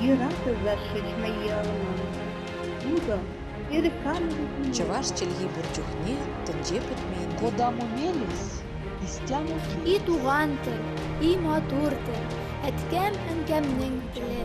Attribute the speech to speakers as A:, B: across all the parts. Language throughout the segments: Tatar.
A: Юратӑ защищмаялман. Тутӑ,
B: Чӑваш чӗлхи пур чухне тӗнче пӗтмен.
C: Кодамо мелесь, истямо
D: И туган тел, и матур тел, әткәм-әнкәмнең теле.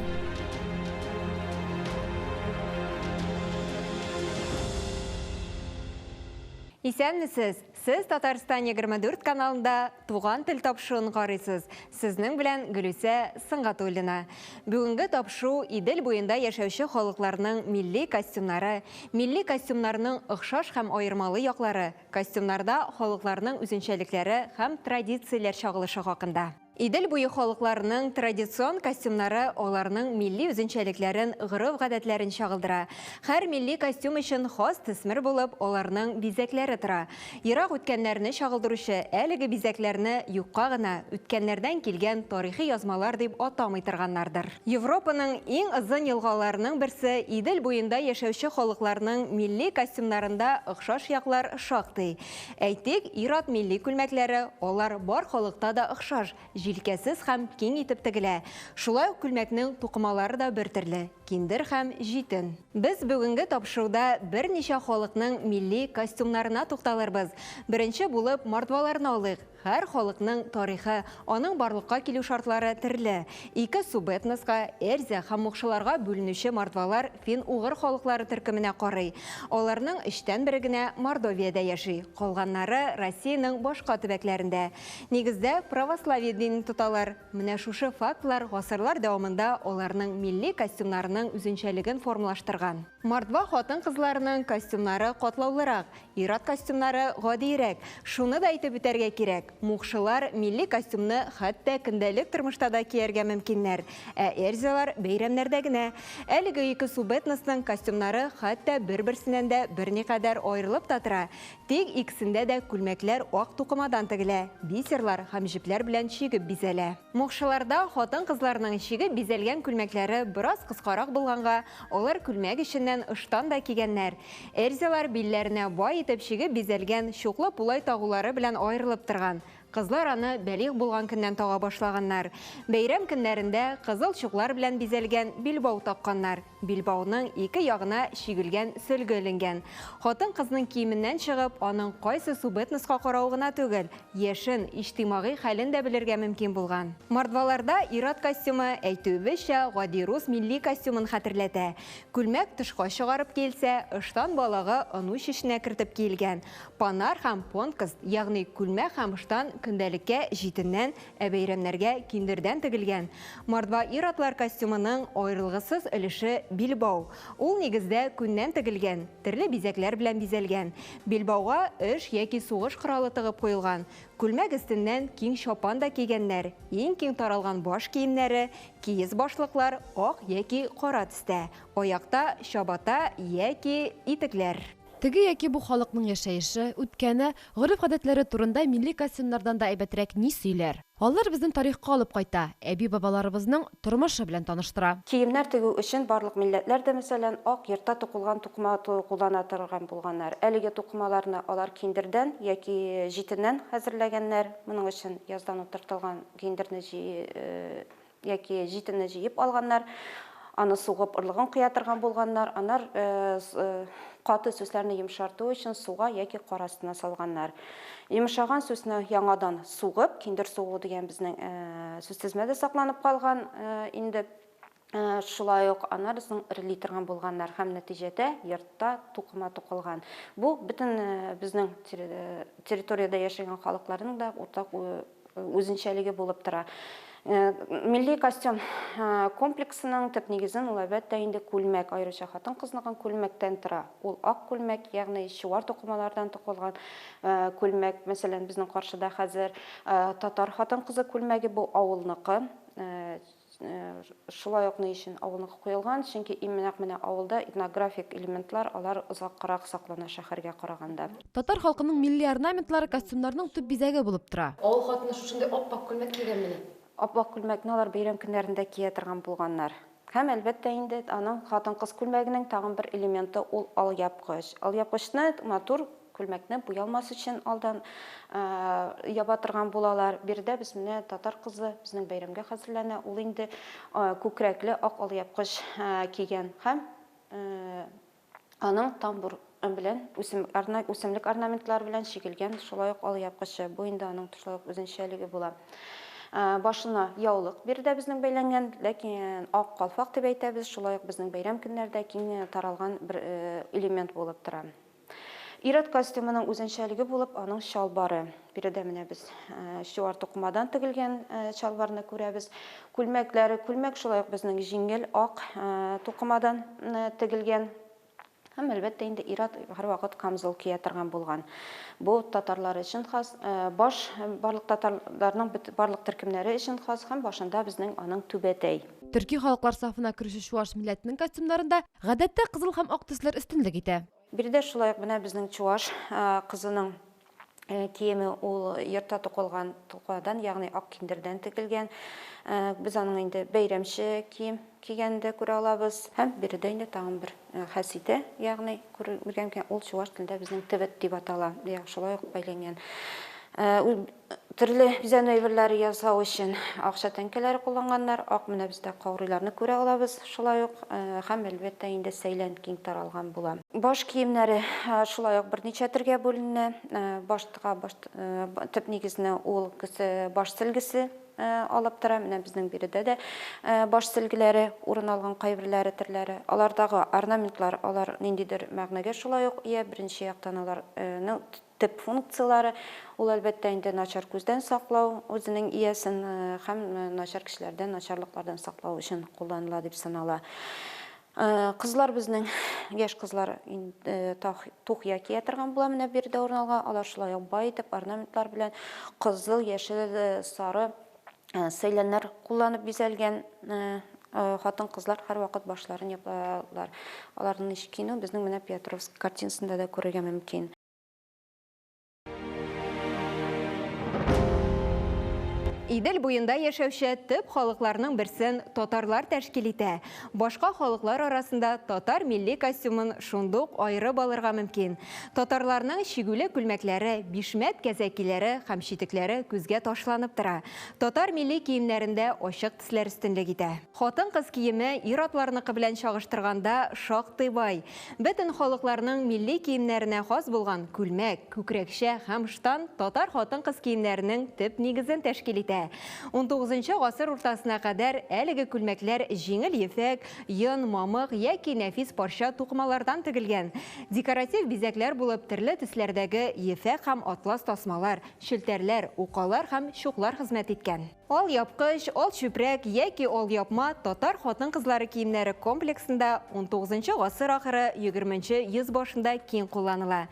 E: Исәнмесез! Сез Татарстан 24 каналында Туган тел тапшыруын карыйсыз. Сезнең белән Гөлүсә Сөнгатуллина. Бүгенге тапшыру Идел буенда яшәүче халыкларның милли костюмнары, милли костюмнарның охшаш һәм аермалы яклары, костюмнарда халыкларның үзенчәлекләре һәм традицияләр чагылышы хакында. Идел буе халыкларының традицион костюмнары аларның милли үзенчәлекләрен, гореф-гадәтләрен чагылдыра. Һәр милли костюм өчен хас төсмер булып, аларның бизәкләре тора. Ерак үткәннәрне чагылдыручы әлеге бизәкләрне юкка гына үткәннәрдән килгән тарихи язмалар дип атамый торганнардыр. Европаның иң озын елгаларының берсе Идел буенда яшәүче халыкларның милли костюмнарында охшаш яклар шактый. Әйтик, ир-ат милли күлмәкләре, алар бар халыкта да охшаш, җилкәсез һәм киң итеп тегелә. Шулай ук күлмәкнең тукымалары да бертөрле, киндер һәм җитен. Без бүгенге тапшыруда берничә халыкның милли костюмнарына тукталырбыз. Беренче булып мордваларны алыйк. Һәр халыкның тарихы, аның барлыкка килү шартлары төрле. Ике субэтноска, эрзя һәм мукшыларга бүленүче мордвалар фин-угыр халыклары төркеменә карый. Аларның өчтән бере генә Мордовиядә яши, калганнары, Россиянең башка төбәкләрендә. Нигездә, православие динен тоталар. Менә шушы фактлар гасырлар дәвамында аларның милли костюмнарының үзенчәлеген формалаштырган. Мордва хатын-кызларының костюмнары катлаулырак, Ир-ат костюмнары гадиерәк. Шуны да әйтеп үтәргә кирәк, мукшылар милли костюмны хәтта көндәлек тормышта да кияргә мөмкиннәр, ә эрзялар бәйрәмнәрдә генә. Әлеге ике субэтносның костюмнары хәтта бер-берсеннән дә берникадәр аерылып та тора. Тик икесендә дә күлмәкләр ак тукымадан тегелә, бисерлар һәм җепләр белән чигеп бизәлә. Мукшыларда хатын-кызларның чигеп бизәлгән күлмәкләре бераз кыскарак булганга, алар күлмәк эченнән ыштан да кигәннәр. Эрзялар билләренә бай итеп чигеп бизәлгән чуклы пулай тагулары белән аерылып торган. Кызлар аны бәлигъ булган көннән тага башлаганнар. Бәйрәм көннәрендә кызыл чуклар белән бизәлгән билбау такканнар. Билбауның ике ягына чигелгән сөлге эленгән. Хатын-кызның киеменнән чыгып, аның кайсы субэтноска каравы гына түгел, яшен, иҗтимагый хәлен дә белергә мөмкин булган. Мордваларда ир-ат костюмы, әйтүебезчә, гади рус милли костюмын хәтерләтә. Күлмәк тышка чыгарып киелсә, ыштан балагы онуч эченә кертеп киелгән. Панар һәм понкост, ягъни күлмәк һәм ыштан көндәлеккә җитеннән, Ә бәйрәмнәргә киндердән тегелгән мордва ир-атлар костюмының аерылгысыз өлеше, билбау. Ул, нигездә, күннән тегелгән, төрле бизәкләр белән бизәлгән. Билбауга эш яки сугыш коралы тыгып куелган. Күлмәк өстеннән киң чапан да кигәннәр. Иң киң таралган баш киемнәре, киез башлыклар, ак яки кара төстә. Аякта, чабата яки итекләр.
F: Теге яки бу халыкның яшәеше, үткәне, гореф-гадәтләре турында милли костюмнардан да әйбәтрәк ни сөйләр? Алар безне тарихка алып кайта, әби-бабаларыбызның тормышы белән таныштыра.
G: Киемнәр тегү өчен барлык милләтләр дә, мәсәлән, ак йортта тукылган тукыма куллана торган булганнар. Әлеге тукымаларны алар киндердән яки җитеннән хәзерләгәннәр. Моның өчен яздан утыртылган киндерне Яки җитенне җыеп алганнар, аны сугып орлыгын коя торган булганнар, анар каты сүсләрне йомшарту өчен суга яки кар астына салганнар. Йомшаган сүсне яңадан сугып, киндер сугу дигән безнең сүзтезмә дә сакланып калган инде. Шулай ук аннары соң эрли торган булганнар һәм нәтиҗәдә йортта тукыма тукылган. Бу бөтен безнең территориядә яшәгән халыкларның да уртак үзенчәлеге булып тора. Милли костюм комплексының төп нигезен ул, әлбәттә инде, күлмәк, аеруча хатын-кызныкын күлмәктән тора. Ул ак күлмәк, ягъни чуар тукымалардан тукылган күлмәк. Мәсәлән, безнең каршыда хәзер татар хатын-кызы күлмәге, бу авылныкы. Шулай ук ни өчен авылныкы куелган? Чөнки нәкъ менә авылда этнографик элементлар, алар озаккарак саклана шәһәргә караганда.
F: Татар халкының милли орнаментлары костюмнарның төп бизәге булып тора.
H: Авыл хатыны шушындый ап-ак күлмәк кигәнмени?
G: Ап-ак күлмәкне алар бәйрәм көннәрендә кия торган булганнар. Һәм, әлбәттә инде, аның хатын-кыз күлмәгенең тагын бер элементы ул алъяпкыч. Алъяпкычны матур. Күлмәкне буялмас өчен алдан яба торган булалар. Биредә без менә татар кызы безнең бәйрәмгә хәзерләнә. Ул инде күкрәкле ак алъяпкыч кигән һәм аның тамбур белән үсемлек орнаментлары белән чигелгән шулай ук алъяпкычы. Бу инде аның шулай ук үзенчәлеге була. Башына яулык биредә безнең бәйләнгән, ләкин ак калфак дип әйтәбез, шулай ук безнең бәйрәм көннәрдә киң таралган бер элемент булып тора. Ир-ат костюмының үзенчәлеге булып аның чалбары. Биредә менә без чуар тукымадан тегелгән чалбарны күрәбез. Күлмәкләре, күлмәк шулай ук безнең җиңел ак тукымадан тегелгән. Һәм, әлбәттә инде, ир-ат һәрвакыт камзол кия торган булган. Бу татарлар өчен хас. Баш, барлык татарларның барлык төркемнәре өчен хас һәм башында безнең аның түбәтәй.
F: Төрки халыклар сафына керүче чуаш милләтенең костюмнарында гадәттә кызыл һәм ак төсләр өстенлек итә.
G: Биредә шулай ук менә безнең чуаш кызының киеме, ул йортта тукылган тукымадан, ягъни ак киндердән тегелгән. Без аның инде бәйрәмче кием кигәнен дә күрә алабыз. Һәм биредә инде тагын бер хәситә, ягъни күргән икән, ул чуаш телендә безнең тевет дип атала, ягъни шулай ук бәйләнгән. Төрле бизәнү әйберләре ясау өчен акча тәңкәләре кулланганнар. Ак менә бездә каурыйларны күрә алабыз шулай ук. Һәм, әлбәттә, инде сәйлән киң таралган була. Баш киемнәре шулай ук берничә төргә бүленә. Башка баш төп нигезне ул баш сөлгесе алып тора. Менә безнең биредә дә баш сөлгеләре урын алган кайберләре төрләре. Алардагы орнаментлар, алар ниндидер мәгънәгә шулай ук ия. Беренче яктан аларның Төп функцияләре, ул, әлбәттә инде, начар күздән саклау, үзенең иясен һәм начар кешеләрдән, начарлыклардан саклау өчен кулланыла дип санала. Кызлар безнең, яшь кызлар тухья кия торган була, менә биредә урын алган. Алар шулай ук бай итеп, орнаментлар белән, кызыл, яшел, сары сәйләннәр кулланып бизәлгән. Хатын-кызлар һәрвакыт башларын япалар. Аларның ничек киенүе безнең менә Петровск картинасында да күрергә мөмкин.
E: Идел буенда яшәүче төп халыкларның берсен татарлар тәшкил итә. Башка халыклар арасында татар милли костюмын шундук аерып алырга мөмкин. Татарларның чигүле күлмәкләре, бишмәт кәзәкиләре һәм читекләре күзгә ташланып тора. Татар милли киемнәрендә ачык төсләр өстенлек итә. Хатын-кыз киеме ир-атларныкы белән чагыштырганда шактый бай. Бөтен халыкларның милли киемнәренә хас булган күлмәк, күкрәкчә һәм штан татар хатын-кыз киемнәренең төп нигезен тәшкил итә. Унтугызынчы гасыр уртасына кадәр әлеге күлмәкләр җиңел ефәк, йон, мамык яки нәфис парча тукымалардан тегелгән. Декоратив бизәкләр булып төрле төсләрдәге ефәк һәм атлас тасмалар, челтәрләр, укалар һәм чуклар хезмәт иткән. Алъяпкыч, алчүпрәк яки алъяпма татар хатын-кызлары киемнәре комплексында унтугызынчы гасыр ахыры, егерменче йөз башында киң кулланыла.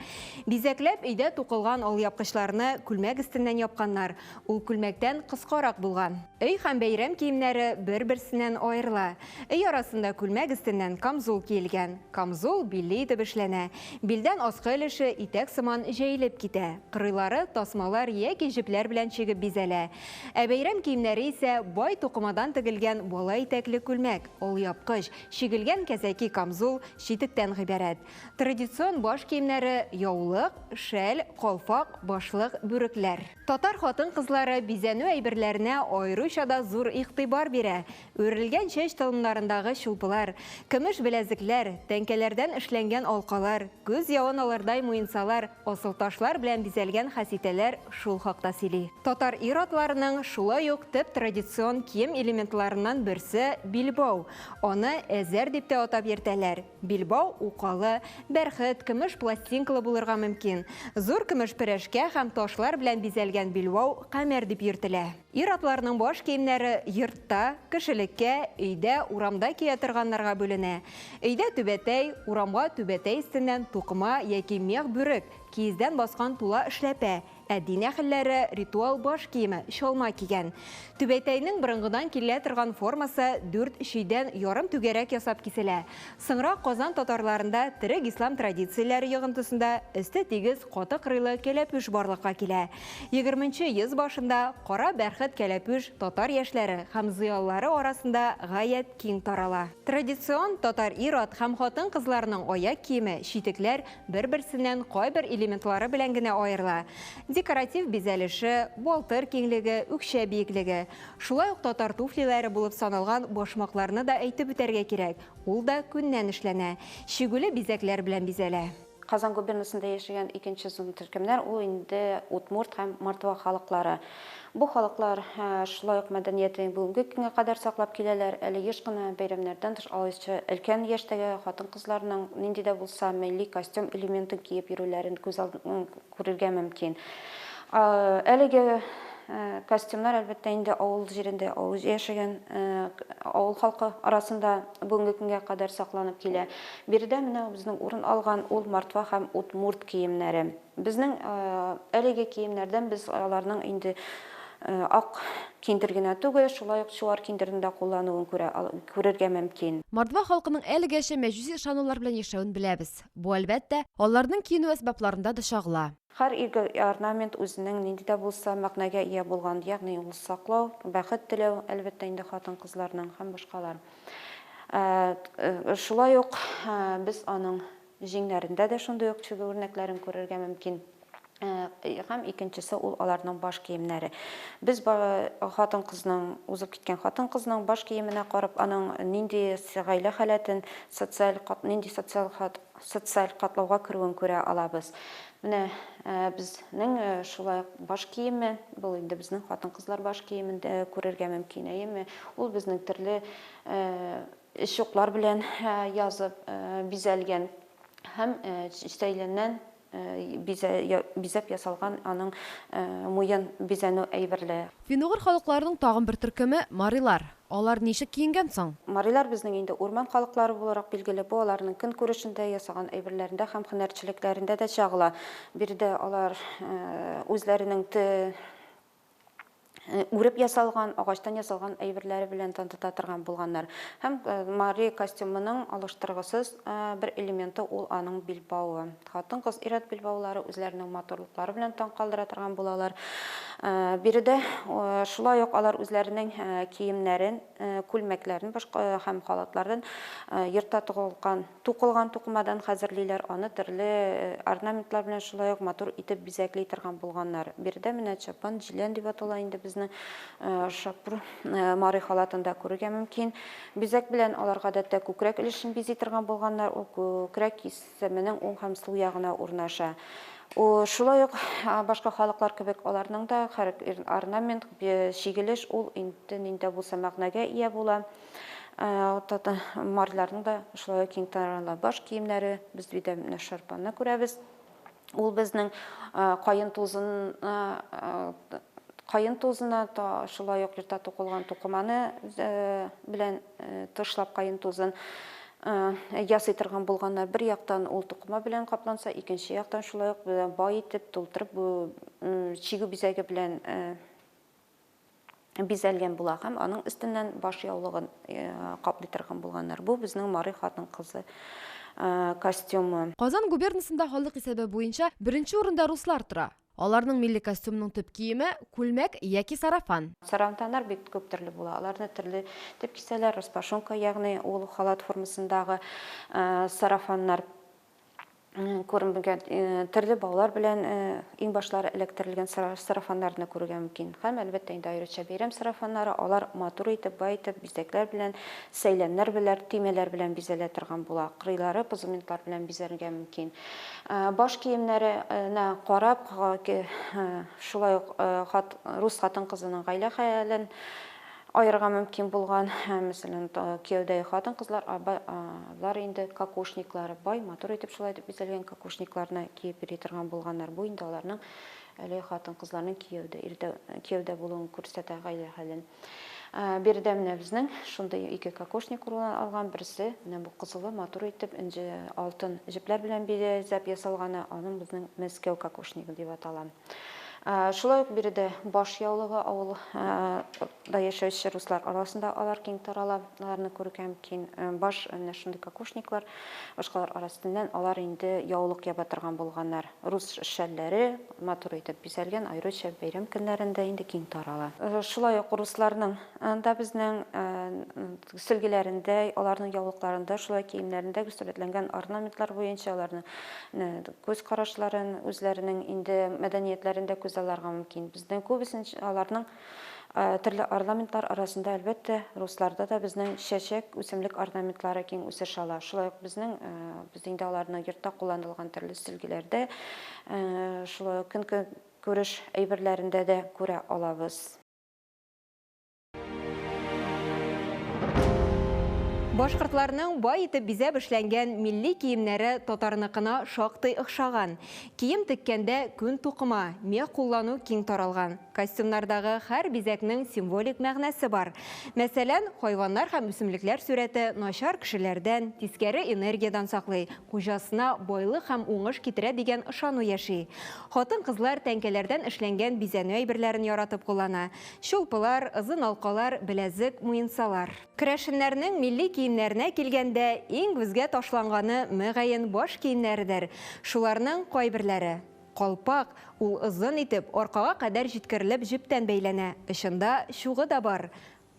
E: Бизәкләп өйдә тукылган алъяпкычларны күлмәк өстеннән япканнар, ул күлмәктән кыскарак булган. Өй һәм бәйрәм киемнәре бер-берсеннән аерыла. Өй арасында күлмәк өстеннән камзул киелгән. Камзул билле итеп эшләнә. Билдән аскы өлеше итәк сыман җәелеп китә. Кырыйлары тасмалар яки җепләр белән чигеп бизәлә. Ә бәйрәм киемнәре исә бай тукымадан тегелгән бала итәкле күлмәк, алъяпкыч, чигелгән кәзәки камзул, читектән гыйбарәт. Традицион баш киемнәре, яулык, шәл, калфак, башлык, бүрекләр. Татар хатын-кызлары бизәнү әйберләренә аеруча да зур игътибар бирә. Үрелгән чәч толымнарындагы чулпылар, көмеш беләзекләр, тәңкәләрдән эшләнгән алкалар, күз явын алырдай муенсалар, асылташлар белән бизәлгән хәситәләр шул хакта сөйли. Татар ир-атларының шулай ук төп традицион кием элементларыннан берсе, билбау. Аны әзәр дип тә атап йөртәләр. Билбау укалы, бәрхет, көмеш пластинкалы булырга мөмкин. Зур көмеш перәшкә һәм ташлар белән бизәлгән билбау камәр дип йөртелә. Ир-атларның баш киемнәре йортта, кешелеккә, өйдә, урамда кия торганнарга бүленә. Өйдә түбәтәй, урамга түбәтәй өстеннән тукыма яки мех бүрек, киездән баскан тула эшләпә. Ә дин әһелләре ритуал баш киеме, чалма кигән. Түбәтәйнең борынгыдан килә торган формасы дүрт чөйдән ярым түгәрәк ясап киселә. Соңрак Казан татарларында терек ислам традицияләре йогынтысында өсте тигез каты кырыйлы кәләпүш барлыкка килә. Егерменче йөз башында кара бәрхет кәләпүш татар яшьләре һәм зыялылары арасында гаять киң тарала. Традицион татар ир-ат һәм хатын-кызларының аяк киеме, читекләр бер-берсеннән кайбер элементлары белән генә аерыла. Декоратив бизәлеше, балтыр киңлеге, үкчә биеклеге. Шулай ук татар туфлиләре булып саналган башмакларны да әйтеп үтәргә кирәк, ул да күннән эшләнә, чигүле бизәкләр белән бизәлә.
G: Казан губернасында яшәгән икенче зур төркемнәр, ул инде удмурт һәм мордва халыклары. Бу халыклар шулай ук мәдәниятен бүгенге көнгә кадәр саклап киләләр. Әле еш кына бәйрәмнәрдән тыш алайча өлкән яшьтәге хатын-кызларның нинди дә булса милли костюм элементын киеп йөрүләрен күз күрергә мөмкин. Әлеге костюмнар, әлбәттә инде, авыл җирендә, авыл яшәгән авыл халкы арасында бүгенге көнгә кадәр сакланып килә. Биредә менә безнең урын алган ул мордва һәм удмурт киемнәре. Безнең әлеге киемнәрдән без аларның инде ак киндер генә түгел, шулай ук чуар киндерне дә куллануын күрә күрергә мөмкин.
F: Мордва халкының әлегәчә мәҗүси ышанулар белән яшәвен беләбез. Бу, әлбәттә, аларның киенү әсбапларында да чагыла.
G: Һәр ирге орнамент үзенең нинди дә булса мәгънәгә ия булган, ягъни ул саклау, бәхет теләү, әлбәттә инде, хатын-кызларның һәм башкалар. Шулай ук без аның Җиңнәрендә дә шундый ук чигү үрнәкләрен күрергә мөмкин. Һәм икенчесе ул аларның баш киемнәре. Без хатын-кызның, узып киткән хатын-кызның баш киеменә карап, аның нинди гаилә халәтен, социаль нинди социаль социаль катлауга керүен күрә алабыз. Менә безнең шулай ук баш киеме, бу инде безнең хатын-кызлар баш киемен дә күрергә мөмкин, әйеме? Ул безнең төрле Чуклар белән язып бизәлгән һәм сәйләннән бизәп ясалган аның муен бизәнү әйберле.
F: Фин-угыр халыкларының тагын бер төркеме, марилар. Алар ничек киенгән соң?
G: Марилар безнең инде урман халыклары буларак билгеле. Бу аларның көнкүрешендә, ясаган әйберләрендә һәм һөнәрчелекләрендә дә чагыла. Биредә алар үзләренең үреп ясалган, агачтан ясалган әйберләре белән танытата торган булганнар. Һәм мари костюмының алыштыргысыз бер элементы ул аның билбавы. Хатын-кыз, ир-ат билбаулары үзләренең матурлыклары белән таң калдыра торган булалар. Биредә шулай ук алар үзләренең киемнәрен, күлмәкләрен башка һәм халатларын йортта тыгылган Тукылган тукымадан хәзерлиләр, аны төрле орнаментлар белән шулай ук матур итеп бизәкли торган булганнар. Биредә менә чапан, җилән дип атала инде безнең шапур мари халатында күрергә мөмкин. Бизәк белән алар гадәттә күкрәк өлешен бизи торган булганнар, ул күкрәк кисеменең уң һәм сул ягына урнаша. Шулай ук башка халыклар кебек аларның да һәр орнамент, чигелеш ул инде нинди дә булса мәгънәгә ия була. Марларның да шулай ук киң тарала баш киемнәре. Без өйдә менә шарпанны күрәбез. Ул безнең каен тузын каен тузына шулай ук йортта тукылган тукыманы белән тышлап каен тузын ясый торган булганнар. Бер яктан ул тукыма белән капланса, икенче яктан шулай ук бай итеп тултырып бу чигү бизәге белән бизәлгән була һәм аның өстеннән баш яулыгын каплый торган булганнар. Бу безнең мари хатын-кызы костюмы.
F: Казан губернасында халык исәбе буенча беренче урында руслар тора. Аларның милли костюмының төп киеме, күлмәк яки сарафан.
G: Сарафаннар бик күп төрле була. Аларны төрле итеп кисәләр, распашонка, ягъни ул халат формасындагы сарафаннар. Күренгән төрле баулар белән иңбашлары эләктерелгән сарафаннарны күрергә мөмкин. Һәм, әлбәттә инде, аеруча бәйрәм сарафаннары, алар матур итеп, бай итеп, бизәкләр белән, сәйләннәр белән, төймәләр белән бизәлә торган була. Кырыйлары позументлар белән бизәргә мөмкин. Баш киемнәренә карап, шулай ук рус хатын-кызының гаилә хәлен Аерырга мөмкин булган, мәсәлән, кияүдәге хатын-кызлар, алар инде кокошниклары, бай, матур итеп шулай итеп бизәлгән кокошникларны киеп йөри торган булганнар. Бу инде аларның әлеге хатын-кызларның кияүдә, ирдә, кияүдә булуын күрсәтә, гаилә хәлен. Биредә менә безнең шундый ике кокошник урын алган, берсе менә бу кызылы, матур итеп энҗе, алтын җепләр белән бизәп ясалганы, аның безнең Мәскәү кокошнигы дип атала. Шулай ук биредә баш яулыгы авыл да яшәүче руслар арасында алар киң тарала, аларны күрергә мөмкин. Баш менә шундый кокошниклар, башкалар арасыннан алар инде яулык яба торган булганнар. Рус шәлләре матур итеп бизәлгән, аеруча бәйрәм көннәрендә инде киң тарала. Шулай ук русларның да безнең сөлгеләрендә, аларның яулыкларында, шулай киемнәрендә сурәтләнгән орнаментлар буенча аларның күз карашларын, үзләренең инде мәдәниятләрен дә күзалларга мөмкин. Безнең күбесенчә аларның төрле орнаментлар арасында, әлбәттә, русларда да безнең чәчәк, үсемлек орнаментлары киң үсеш ала. Шулай ук безнең, без инде аларны йортта кулланылган төрле сөлгеләрдә, шулай ук көнкүреш әйберләрендә дә күрә алабыз.
E: Башкортларның бай итеп бизәп эшләнгән милли киемнәре татарныкына шактый охшаган. Кием теккәндә күн тукыма, мех куллану киң таралган. Костюмнардагы һәр бизәкнең символик мәгънәсе бар. Мәсәлән, хайваннар һәм үсемлекләр сурәте начар кешеләрдән, тискәре энергиядән саклый, хуҗасына байлык һәм уңыш китерә дигән ышану яши. Хатын-кызлар тәңкәләрдән эшләнгән бизәнү әйберләрен яратып куллана. Чулпылар, озын алкалар, беләзек, муенсалар. Керәшеннәрнең милли киемнәренә килгәндә, иң күзгә ташланганы, мөгаен, баш киемнәредер. Шуларның кайберләре. Калпак, ул озын итеп, аркага кадәр җиткерелеп җептән бәйләнә, очында чугы да бар.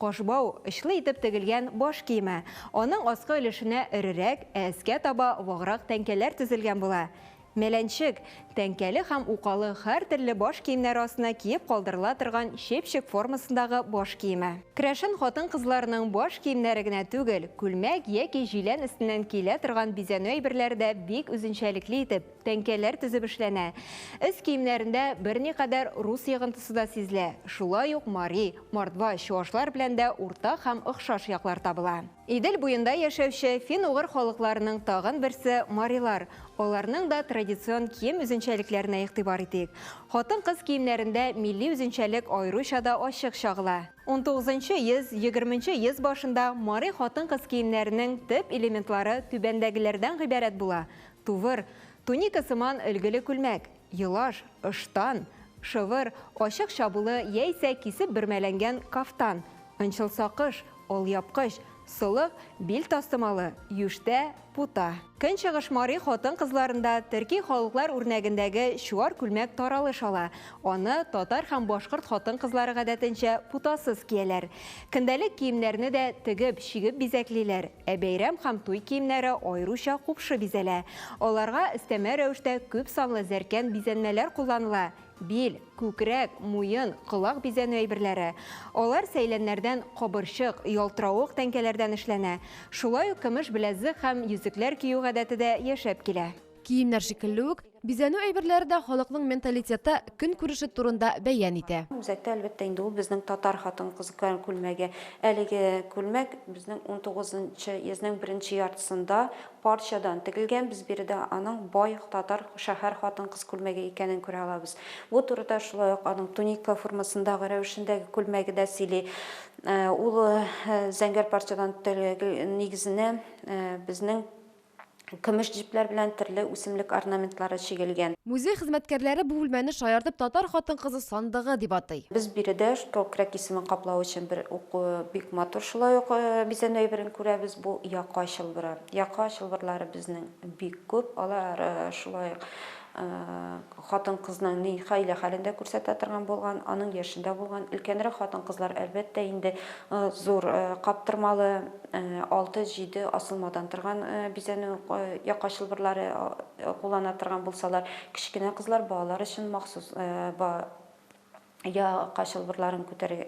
E: Кашбау, очлы итеп тегелгән баш киеме. Аның аскы өлешенә эрерәк, ә өскә таба ваграк тәңкәләр төзелгән була. Мәләнчек, тәңкәле һәм укалы һәртөрле баш киемнәре астына киеп калдырыла торган чепчик формасындагы баш киеме. Керәшен хатын-кызларының баш киемнәре генә түгел, күлмәк яки җилән өстеннән киелә торган бизәнү әйберләре дә бик үзенчәлекле итеп, тәңкәләр төзеп эшләнә. Өс киемнәрендә берникадәр рус йогынтысы да сизелә, шулай ук мари, мордва, чуашлар белән дә уртак һәм охшаш яклар табыла. Идел буенда яшәүче фин-угыр халыкларының тагын берсе, марилар. Аларның да традицион кием үзенчәлекләренә игътибар итик. Хатын-кыз киемнәрендә милли үзенчәлек аеруча да ачык чагыла. Унтугызынчы йөз, егерменче йөз башында мари хатын-кыз киемнәренең төп элементлары түбәндәгеләрдән гыйбарәт була, тувыр, туника сыман өлгеле күлмәк, Елаш, ыштан, шывыр, ачык чабулы яисә кисеп бөрмәләнгән кафтан, ынчылсакыш, алъяпкыч, солык, бил тастымалы, юштә, пута. Көнчыгыш мари хатын-кызларында төрки халыклар үрнәгендәге чуар күлмәк таралыш ала. Аны татар һәм башкорт хатын-кызлары гадәтенчә путасыз кияләр. Көндәлек киемнәрне дә тегеп, чигеп бизәклиләр. Ә бәйрәм һәм туй киемнәре аеруча купшы бизәлә. Аларга өстәмә рәвештә күп санлы зәркән бизәнмәләр кулланыла, бил, күкрәк, муен, колак бизәнү әйберләре. Алар сәйләннәрдән, кабырчык, ялтыравык тәңкәләрдән эшләнә. Шулай ук көмеш беләзек һәм йөзекләр кию гадәте дә яшәп килә.
F: Киемнәр шикелле үк, бизәнү әйберләре дә халыкның менталитеты, көнкүреше турында бәян итә.
G: Үзәктә, әлбәттә инде, ул безнең татар хатын-кыз күлмәге. Әлеге күлмәк безнең унтугызынчы йөзнең беренче яртысында парчадан тегелгән. Без биредә аның бай татар шәһәр хатын-кыз күлмәге икәнен күрә алабыз. Бу турыда шулай ук аның туника формасындагы рәвешендәге күлмәге дә сөйли. Ул зәңгәр парчадан тегелгән, нигезенә безнең Көмеш җепләр белән төрле үсемлек орнаментлары чигелгән.
F: Музей хезмәткәрләре бу бүлмәне шаяртып Татар хатын-кызы сандыгы дип атый.
G: Без биредә күкрәк кисемен каплау өчен бер ук бик матур шулай ук бизәнү әйберен күрәбез, бу яка чылбыры. Яка чылбырлары безнең бик күп, алар шулай ук хатын-кызның ни гаилә хәлен дә күрсәтә торган булган, аның яшендә булган. Өлкәнрәк хатын-кызлар, әлбәттә инде, зур каптырмалы, алты-җиде асылмадан торган бизәнү яка чылбырлары куллана торган булсалар, кечкенә кызлар, балалар өчен махсус яка чылбырларын күтәрә,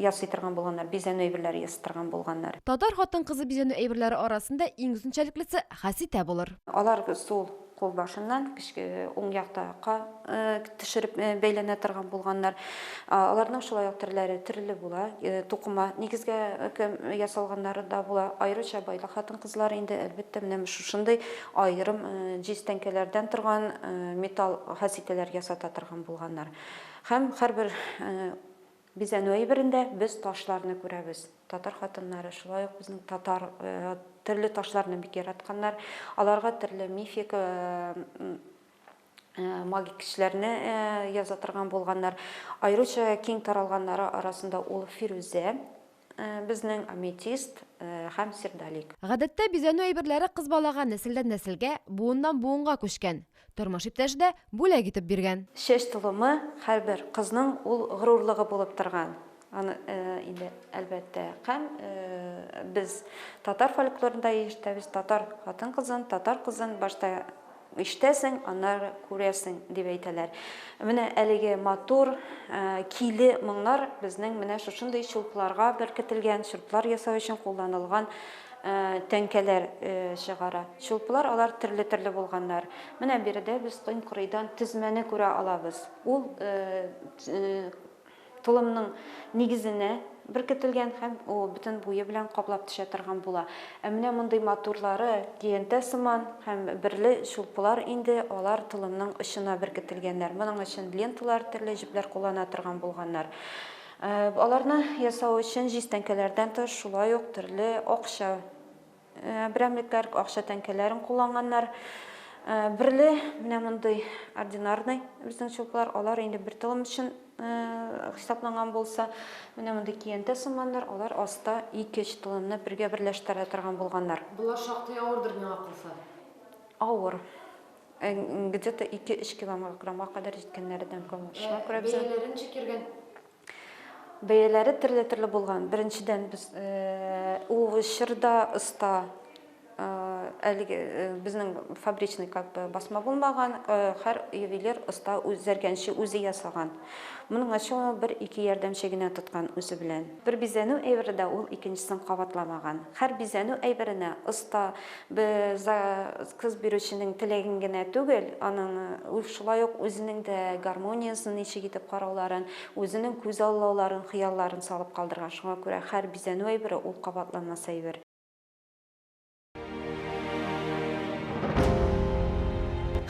G: ясый торган булганнар, бизәнү әйберләре ясый торган булганнар.
F: Татар хатын-кызы бизәнү әйберләре арасында иң үзенчәлеклесе хәситә булыр.
G: Алар сул кулбашыннан кечке уң якта ка төшереп бәйләнә торган булганнар. Аларның шулай ук төрләре төрле була. Тукыма нигезгә ясалганнары да була. Аеруча байлы хатын-кызлар инде, әлбәттә, менә шушындый аерым җиз тәңкәләрдән торган металл хәситәләр ясата торган булганнар. Һәм һәрбер бизәнү әйберендә без ташларны күрәбез. Татар хатыннары шулай ук безнең татар төрле ташларны бик яратканнар. Аларга төрле мифик Магик көчләрне яза торган булганнар. Аеруча киң таралганнары арасында ул фирүзә, безнең аметист һәм сердолик.
F: Гадәттә, бизәнү әйберләре кыз балага нәселдән нәселгә, буыннан буынга күчкән. Тормыш иптәше дә бүләк итеп биргән.
G: Чәч толымы һәрбер кызның ул горурлыгы булып торган. Аны инде, әлбәттә, һәм без татар фольклорында ишетәбез, татар хатын-кызын, татар кызын башта ишетәсең, аннары күрәсең, дип әйтәләр. Менә әлеге матур, киле моңнар безнең менә шушындый чулпыларга беркетелгән, чулпылар ясау өчен кулланылган тәңкәләр чыгара. Чулпылар алар төрле-төрле булганнар. Менә биредә без иң кырыйдан тезмәне күрә алабыз. Ул Толымның нигезенә беркетелгән һәм ул бөтен буе белән каплап төшә торган була. Ә менә мондый матурлары, көянтә сыман һәм берле чулпылар инде алар толымның очына беркетелгәннәр. Моның өчен ленталар, төрле җепләр куллана торган булганнар. Аларны ясау өчен җиз тәңкәләрдән тыш шулай ук төрле акча Берәмлекләр акча тәңкәләрен кулланганнар. Берле менә мондый ординарный безнең чулпылар, алар инде бер толым өчен хисапланган булса, менә мондый киянтә сыманнар, алар аста ике-өч толымны бергә берләштерә торган булганнар.
H: Болар шактый авырдыр миңа калса.
G: Авыр. Где-то ике-өч килограммга кадәр җиткәннәре дә мөмкин. Шуңа күрә без.
H: Бәяләре ничек йөргән?
G: Бәяләре төрле-төрле булган. Беренчедән, без ул чорда оста әлеге безнең фабричный как бы басма булмаган, һәр ювелир оста үз зәргәнче үзе ясаган. Моның өчен ул бер-ике ярдәмче генә тоткан үзе белән. Бер бизәнү әйбере дә ул икенчесен кабатламаган. Һәр бизәнү әйберенә оста Заказ бирүченең теләген генә түгел, аның шулай ук үзенең дә гармониясен ничек итеп карауларын, үзенең күзаллауларын, хыялларын салып калдырган. Шуңа күрә һәр бизәнү әйбере ул кабатланмас әйбер.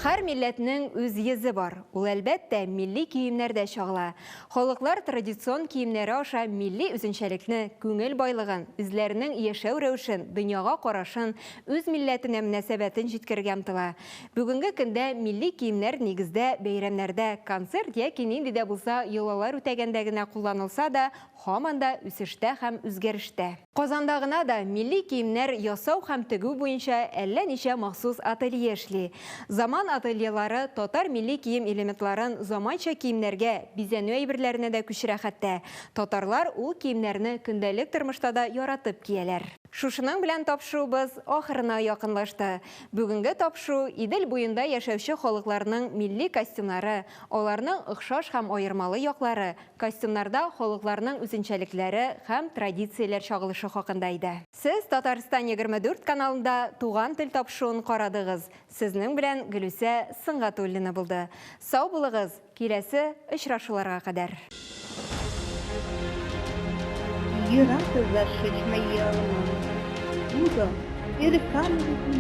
E: Һәр милләтнең үз йөзе бар. Ул, әлбәттә, милли киемнәрдә чагыла. Халыклар традицион киемнәре аша милли үзенчәлекне, күңел байлыгын, үзләренең яшәү рәвешен, дөньяга карашын, үз милләтенә мөнәсәбәтен җиткерергә омтыла. Бүгенге көндә милли киемнәр нигездә бәйрәмнәрдә, концерт яки нинди дә булса йолалар үтәгәндә генә кулланылса да, һаман да үсештә һәм үзгәрештә. Казанда гына да милли киемнәр ясау һәм тегү буенча әллә ничә махсус ателье эшли. Заман ательелары татар милли кием элементларын заманча киемнәргә, бизәнү әйберләренә дә күчерә хәтта. Татарлар ул киемнәрне көндәлек тормышта да яратып кияләр. Шушының белән тапшыруыбыз ахырына якынлашты. Бүгенге тапшыру Идел буенда яшәүче халыкларның милли костюмнары, аларның охшаш һәм аермалы яклары, Костюмнарда халыкларның үзенчәлекләре һәм традицияләр чагылышы хакында иде. Сез Татарстан 24 каналында Туган тел тапшыруын карадыгыз. Сезнең белән Гөлүсә Сөнгатуллина булды. Сау булыгыз, киләсе очрашуларга кадәр.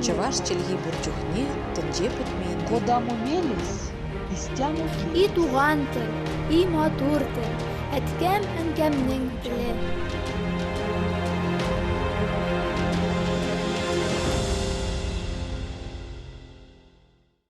B: Чӑваш чӗлхи пур чухне тӗнче пӗтмен.
C: Кодамо мелесь, истямо
D: И туган тел, и матур тел, әткәм-әнкәмнең теле.